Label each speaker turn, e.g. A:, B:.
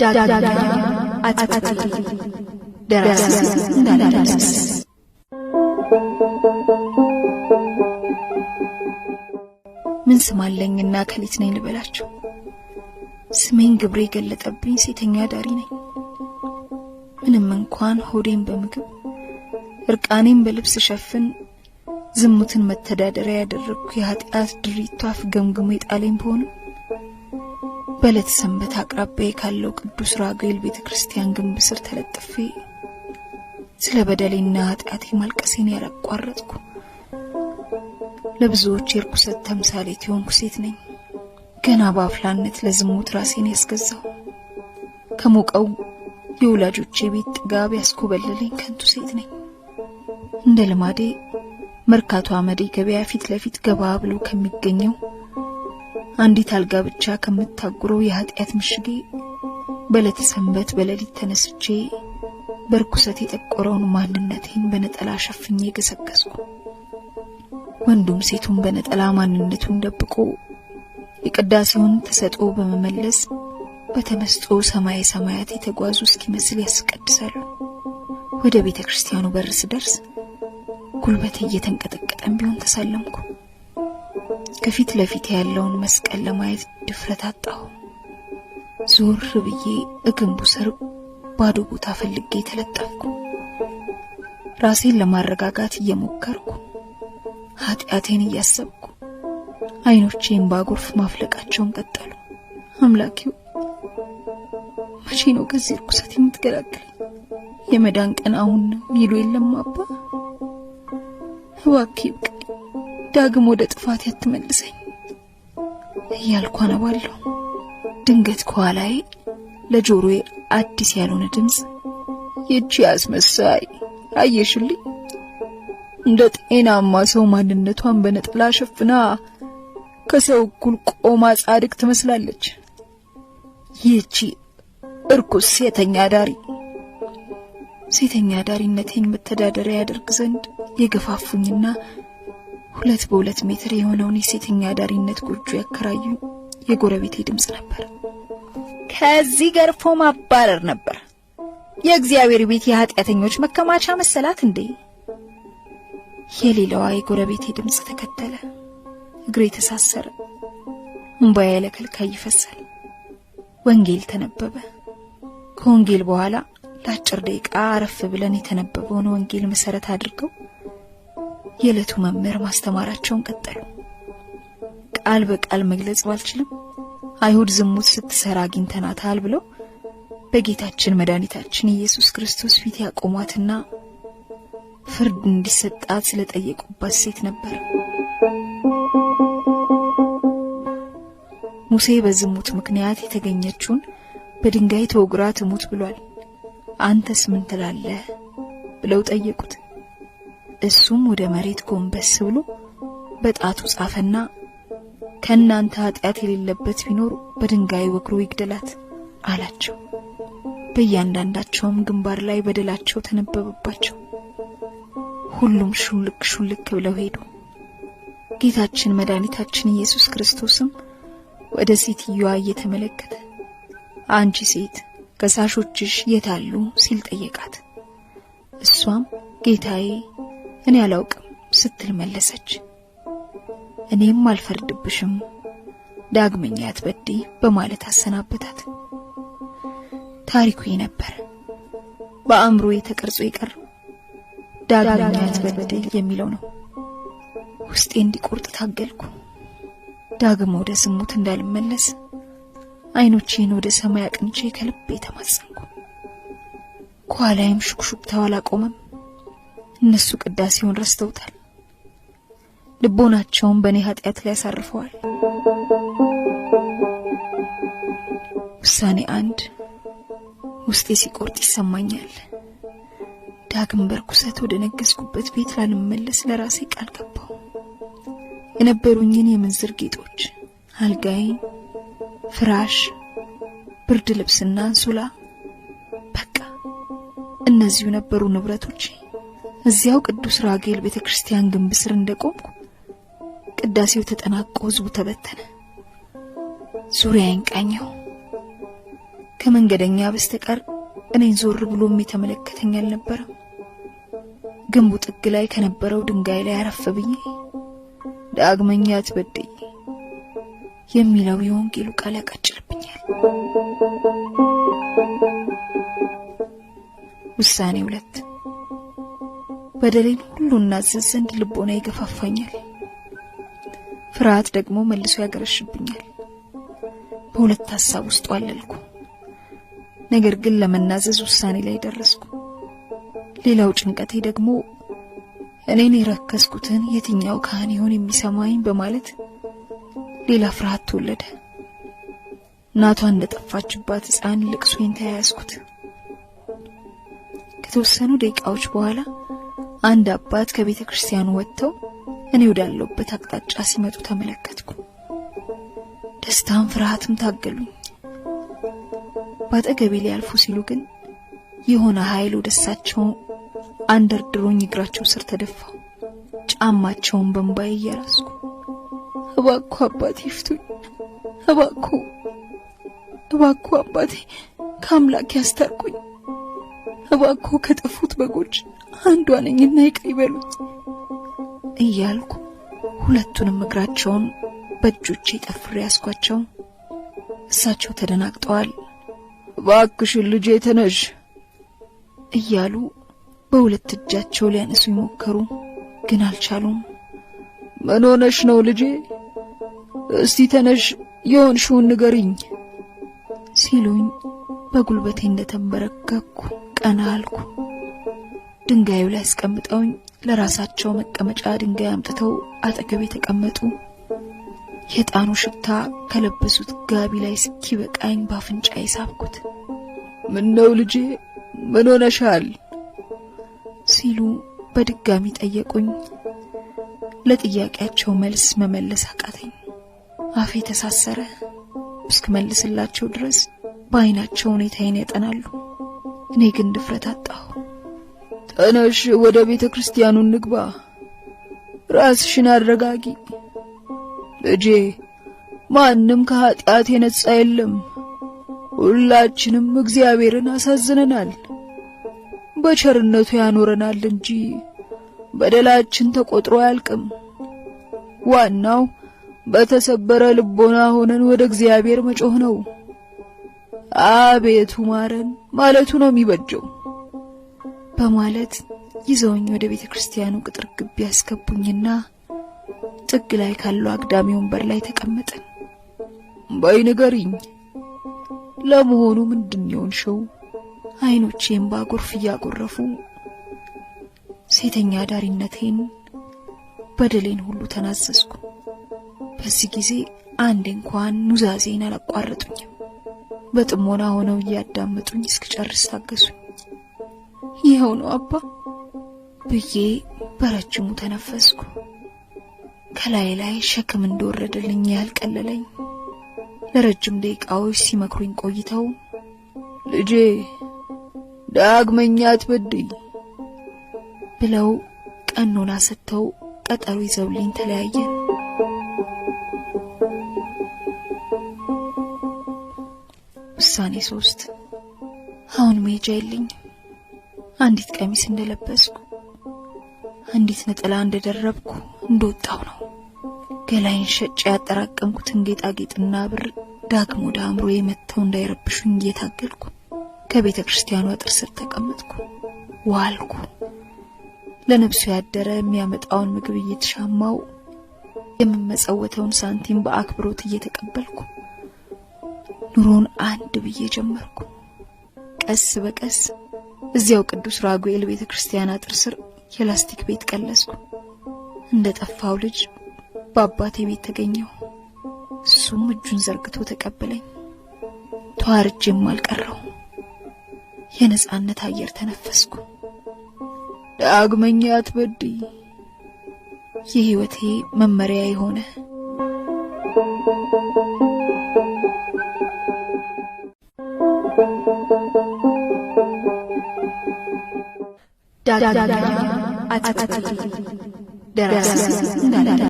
A: ዳግመኛ አትበድይ። ደራሲ እንዳለ ደምስ። ምን ስም አለኝና ከሊት ነኝ ልበላቸው? ስሜን ግብሬ የገለጠብኝ ሴተኛ አዳሪ ነኝ። ምንም እንኳን ሆዴን በምግብ እርቃኔን በልብስ ሸፍን ዝሙትን መተዳደሪያ ያደረግኩ የኃጢአት ድሪቶ አፍ ገምግሞ የጣለኝ ብሆንም በዕለተ ሰንበት አቅራቢያዬ ካለው ቅዱስ ራጉኤል ቤተ ክርስቲያን ግንብ ስር ተለጥፌ ስለ በደሌና ኃጢአቴ ማልቀሴን ያላቋረጥኩ ለብዙዎች የርኩሰት ተምሳሌት የሆንኩ ሴት ነኝ። ገና በአፍላነት ለዝሙት ራሴን ያስገዛው ከሞቀው የወላጆቼ ቤት ጥጋብ ያስኮበለለኝ ከንቱ ሴት ነኝ። እንደ ልማዴ መርካቶ አመዴ ገበያ ፊት ለፊት ገባ ብሎ ከሚገኘው አንዲት አልጋ ብቻ ከምታጉረው የኃጢአት ምሽጌ በዕለተ ሰንበት በሌሊት ተነስቼ በርኩሰት የጠቆረውን ማንነቴን በነጠላ ሸፍኜ ገሰገስኩ። ወንዱም ሴቱም በነጠላ ማንነቱን ደብቆ የቅዳሴውን ተሰጥኦ በመመለስ በተመስጦ ሰማይ ሰማያት የተጓዙ እስኪመስል ያስቀድሳሉ። ወደ ቤተ ክርስቲያኑ በር ስደርስ ጉልበቴ እየተንቀጠቀጠም ቢሆን ተሳለምኩ። ከፊት ለፊት ያለውን መስቀል ለማየት ድፍረት አጣሁ። ዞር ብዬ እግንቡ ስር ባዶ ቦታ ፈልጌ ተለጠፍኩ። ራሴን ለማረጋጋት እየሞከርኩ ኃጢአቴን እያሰብኩ አይኖቼ እንባ ጎርፍ ማፍለቃቸውን ቀጠሉ። አምላኬው መቼ ነው ከዚህ ርኩሰት የምትገላግለኝ? የመዳን ቀን አሁን ነው ይሉ የለም አባ። እባክህ ይብቃኝ፣ ዳግም ወደ ጥፋት ያትመልሰኝ እያልኩ አነባለሁ። ድንገት ከኋላዬ ለጆሮዬ አዲስ ያልሆነ ድምፅ፣ ይቺ አስመሳይ አየሽልኝ፣ እንደ ጤናማ ሰው ማንነቷን በነጠላ ሸፍና ከሰው እኩል ቆማ ጻድቅ ትመስላለች። ይህቺ እርኩስ ሴተኛ አዳሪ። ሴተኛ አዳሪነቴን መተዳደሪያ ያደርግ ዘንድ የገፋፉኝና 2 በ2 ሜትር የሆነውን የሴተኛ አዳሪነት ጎጆ ያከራዩ የጎረቤቴ ድምፅ ነበር። ከዚህ ገርፎ ማባረር ነበር። የእግዚአብሔር ቤት የኃጢአተኞች መከማቻ መሰላት እንዴ? የሌላዋ የጎረቤቴ ድምፅ ተከተለ። እግሬ ተሳሰረ። እንባዬ ያለ ከልካይ ይፈሳል። ወንጌል ተነበበ። ከወንጌል በኋላ ለአጭር ደቂቃ አረፍ ብለን የተነበበውን ወንጌል መሰረት አድርገው የዕለቱ መምህር ማስተማራቸውን ቀጠሉ። ቃል በቃል መግለጽ ባልችልም አይሁድ ዝሙት ስትሰራ አግኝተናታል ብለው በጌታችን መድኃኒታችን ኢየሱስ ክርስቶስ ፊት ያቆሟትና ፍርድ እንዲሰጣት ስለጠየቁባት ሴት ነበር። ሙሴ በዝሙት ምክንያት የተገኘችውን በድንጋይ ተወግራ ትሙት ብሏል፣ አንተስ ምን ትላለህ ብለው ጠየቁት። እሱም ወደ መሬት ጎንበስ ብሎ በጣቱ ጻፈና ከእናንተ ኃጢአት የሌለበት ቢኖር በድንጋይ ወግሮ ይግደላት አላቸው። በእያንዳንዳቸውም ግንባር ላይ በደላቸው ተነበበባቸው። ሁሉም ሹልክ ሹልክ ብለው ሄዱ። ጌታችን መድኃኒታችን ኢየሱስ ክርስቶስም ወደ ሴትዮዋ እየተመለከተ አንቺ ሴት ከሳሾችሽ የት አሉ ሲል ጠየቃት። እሷም ጌታዬ እኔ አላውቅም ስትል መለሰች። እኔም አልፈርድብሽም፣ ዳግመኛ አትበድይ በማለት አሰናበታት። ታሪኩ ይህ ነበር። በአእምሮዬ ተቀርጾ የቀረው ዳግመኛ አትበድይ የሚለው ነው። ውስጤ እንዲቆርጥ ታገልኩ። ዳግም ወደ ዝሙት እንዳልመለስ አይኖቼን ወደ ሰማይ አቅንቼ ከልቤ ተማጸንኩ። ከኋላዬም ሹክሹክታው አላቆመም። እነሱ ቅዳሴውን ረስተውታል። ልቦናቸውን በእኔ ኃጢአት ላይ አሳርፈዋል። ውሳኔ 1፣ ውስጤ ሲቆርጥ ይሰማኛል። ዳግም በርኩሰት ወደ ነገስኩበት ቤት ላልመለስ ለራሴ ቃል ገባሁ። የነበሩኝን የምንዝር ጌጦች፣ አልጋዬን፣ ፍራሽ፣ ብርድ ልብስና አንሶላ፣ በቃ እነዚሁ ነበሩ ንብረቶቼ። እዚያው ቅዱስ ራጉኤል ቤተክርስቲያን ግንብ ስር እንደቆምኩ ቅዳሴው ተጠናቆ ሕዝቡ ተበተነ። ዙሪያዬን ቃኘሁ። ከመንገደኛ በስተቀር እኔን ዞር ብሎም የተመለከተኝ አልነበረም። ግንቡ ጥግ ላይ ከነበረው ድንጋይ ላይ አረፍ ብዬ ዳግመኛ አትበድይ የሚለው የወንጌሉ ቃል ያቃጭልብኛል። ውሳኔ 2 በደሌን ሁሉ እናዘዝ ዘንድ ልቦና ይገፋፋኛል። ፍርሃት ደግሞ መልሶ ያገረሽብኛል። በሁለት ሐሳብ ውስጥ ዋለልኩ። ነገር ግን ለመናዘዝ ውሳኔ ላይ ደረስኩ። ሌላው ጭንቀቴ ደግሞ እኔን የረከስኩትን የትኛው ካህን ይሆን የሚሰማኝ በማለት ሌላ ፍርሃት ተወለደ። እናቷ እንደጠፋችባት ሕፃን ልቅሶዬን ተያያዝኩት። ከተወሰኑ ደቂቃዎች በኋላ አንድ አባት ከቤተ ክርስቲያኑ ወጥተው እኔ ወዳለሁበት አቅጣጫ ሲመጡ ተመለከትኩ። ደስታም ፍርሃትም ታገሉኝ። ባጠገቤ ሊያልፉ ሲሉ ግን የሆነ ኃይል ወደሳቸው አንደርድሮኝ እግራቸው ስር ተደፋው። ጫማቸውን በእምባዬ እያራስኩ እባክዎ አባቴ ይፍቱኝ፣ እባክዎ እባክዎ አባቴ ከአምላክ ያስታርቁኝ፣ እባክዎ ከጠፉት በጎች አንዷ ነኝና ይቅር ይበሉኝ እያልኩ ሁለቱንም እግራቸውን በእጆቼ ጠፍሬ ያስኳቸው። እሳቸው ተደናግጠዋል። እባክሽን ልጄ ተነሽ እያሉ በሁለት እጃቸው ሊያነሱ ይሞከሩ፣ ግን አልቻሉም። ምን ሆነሽ ነው ልጄ? እስቲ ተነሽ፣ የሆንሽውን ንገሪኝ ሲሉኝ በጉልበቴ እንደተንበረከኩ ቀና አልኩ። ድንጋዩ ላይ አስቀምጠውኝ ለራሳቸው መቀመጫ ድንጋይ አምጥተው አጠገቤ ተቀመጡ። የዕጣኑ ሽታ ከለበሱት ጋቢ ላይ እስኪበቃኝ በአፍንጫዬ ሳብኩት። ምነው ልጄ ምን ሆነሻል ሲሉ በድጋሚ ጠየቁኝ። ለጥያቄያቸው መልስ መመለስ አቃተኝ። አፌ ተሳሰረ። እስክመልስላቸው ድረስ በአይናቸው ሁኔታዬን ያጠናሉ። እኔ ግን ድፍረት አጣሁ። ተነሽ፣ ወደ ቤተ ክርስቲያኑ እንግባ፣ ራስሽን አረጋጊ ልጄ። ማንም ከኃጢአት የነጻ የለም። ሁላችንም እግዚአብሔርን አሳዝነናል። በቸርነቱ ያኖረናል እንጂ በደላችን ተቆጥሮ አያልቅም። ዋናው በተሰበረ ልቦና ሆነን ወደ እግዚአብሔር መጮህ ነው። አቤቱ ማረን ማለቱ ነው የሚበጀው በማለት ይዘውኝ ወደ ቤተ ክርስቲያኑ ቅጥር ግቢ ያስገቡኝና ጥግ ላይ ካለው አግዳሚ ወንበር ላይ ተቀመጥን። በይ ንገሪኝ፣ ለመሆኑ ምንድን ነው የሆንሽው? አይኖቼን ባጎርፍ እያጎረፉ ሴተኛ አዳሪነቴን፣ በደሌን ሁሉ ተናዘዝኩ። በዚህ ጊዜ አንድ እንኳን ኑዛዜን አላቋረጡኝም። በጥሞና ሆነው እያዳመጡኝ እስክጨርስ ታገሱኝ። ይኸው ነው አባ ብዬ በረጅሙ ተነፈስኩ። ከላይ ላይ ሸክም እንደወረደልኝ ያህል ቀለለኝ። ለረጅም ደቂቃዎች ሲመክሩኝ ቆይተው ልጄ ዳግመኛ አትበድይ ብለው ቀኖና ሰጥተው ቀጠሮ ይዘውልኝ ተለያየን። ውሳኔ 3 አሁን መሄጃ የለኝም። አንዲት ቀሚስ እንደለበስኩ አንዲት ነጠላ እንደደረብኩ እንደወጣሁ ነው። ገላዬን ሸጬ ያጠራቀምኩትን ጌጣጌጥና ብር ዳግም ወደ አእምሮዬ መጥተው እንዳይረብሹኝ እየታገልኩ ከቤተ ክርስቲያኑ አጥር ስር ተቀመጥኩ። ዋልኩ። ለነፍሱ ያደረ የሚያመጣውን ምግብ እየተሻማው የምመጸወተውን ሳንቲም በአክብሮት እየተቀበልኩ ኑሮን አንድ ብዬ ጀመርኩ። ቀስ በቀስ እዚያው ቅዱስ ራጉኤል ቤተ ክርስቲያን አጥር ስር የላስቲክ ቤት ቀለስኩ። እንደ ጠፋው ልጅ በአባቴ ቤት ተገኘሁ። እሱም እጁን ዘርግቶ ተቀበለኝ። ተዋርጄም አልቀረሁ። የነጻነት አየር ተነፈስኩ። ዳግመኛ አትበድይ የህይወቴ መመሪያ የሆነ። ዳግመኛ አትበድይ። ደራሲ እንዳለ